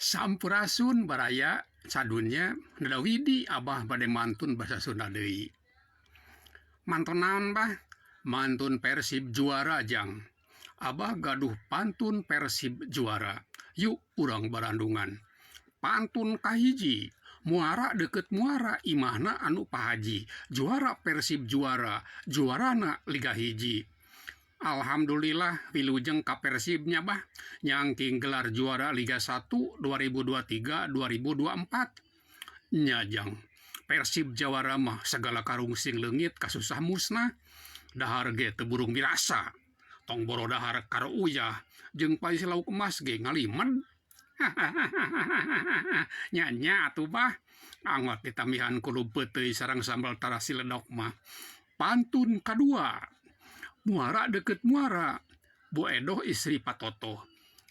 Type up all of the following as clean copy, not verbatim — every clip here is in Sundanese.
Sampurasun baraya sadunya nada widi abah bade mantun basa sunda deui. Mantun naon bah? Mantun Persib juara jang. Abah gaduh pantun Persib juara. Yuk urang barandungan. Pantun kahiji, muara deukeut muara imahna anu pahaji, juara Persib juara, juarana liga hiji. Alhamdulillah wilujeng ka Persib nya bah, nyangking gelar juara Liga 1 2023 2024. Nya jang, Persib jawara mah sagala karungsing leungit kasusah musnah, dahar ge teu burung mirasa, tong boro dahar karo uyah jeung pais lauk emas ge ngalimed. Hahaha nya nya atuh bah, angot ditambihan kulub peuteuy sareng sambal tarasi ledok mah. Pantun kadua, muara deukeut muara, Bu Edoh istri Pak Totoh.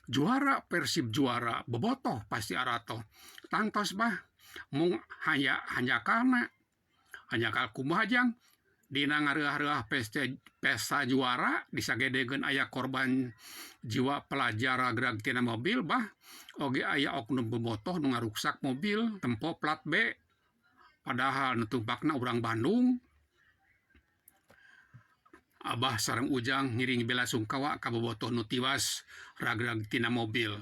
Juara Persib juara, bobotoh pasti aratoh. Tangtos bah, mung hanya hanjakalna. Hanjakal kumaha jang? Dina ngareuah-reuah pesta juara disagedegeun aya korban jiwa pelajar ragrag tina mobil bah, oge aya oknum bobotoh nu ngaruksak mobil tempo plat B. Padahal nu tumpakna urang Bandung. Abah sareng Ujang ngiring bela sungkawa ka bobotoh nu tiwas ragrag tina mobil.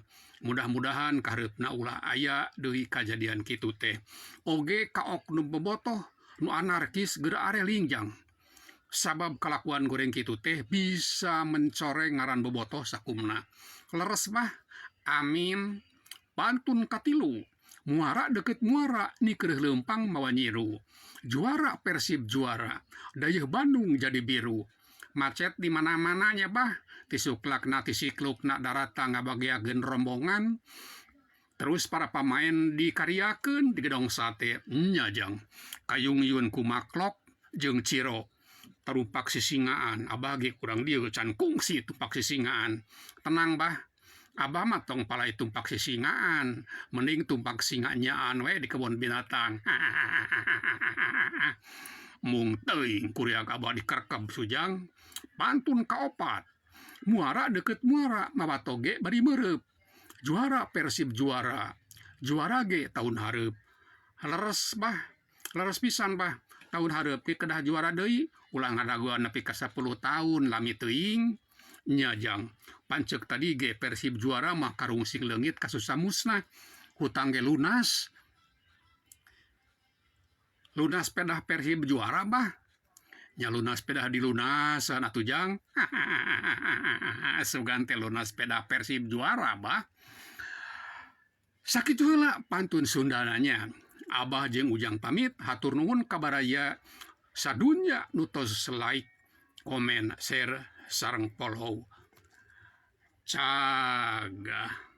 Mudah-mudahan kahareupna ulah aya deui kajadian kitu teh. Oge ka oknum bobotoh nu anarkis geura areling jang. Sabab kalakuan goreng kitu teh bisa mencoreng ngaran bobotoh sakumna. Leres bah. Amin. Pantun katilu, muara deukeut muara nikreuh leumpang mawa nyiru. Juara Persib juara, dayeuh Bandung jadi biru. Macet di mana-mana nya bah, ti suklakna ti siklukna daratang ngabageakeun rombongan. Terus para pamain dikariakeun di gedong sate, nya jang. Kayungyun ku maklok jeung ciro. Tarumpak sisingaan, abah ge kurang dieu can kungsi tumpak sisingaan. Tenang bah, abah mah tong palai tumpak sisingaan, mending tumpak singa nyaan we di kebon binatang. Mung teuing kuriak abah dikerkeb sujang. Pantun kaopat, muara deukeut muara mawa toge bari meureup. Juara Persib juara, juara ge taun hareup. Leres bah, leres pisan bah, taun hareup ge kedah juara deui, ulah ngadagoan nepi ka sapuluh taun lami teuing. Nya jang, panceuk tadi ge Persib juara mah karungsing leungit kasusah musnah, hutang ge lunas. Lunas pedah Persib juara bah. Nya lunas pedah dilunasan atuh jang. Sugan teh lunas pedah Persib juara bah. Sakitu heula pantun Sundana nya. Abah jeung Ujang pamit hatur nuhun ka baraya sadunya nu tos like, komen, share sareng follow. Cagah.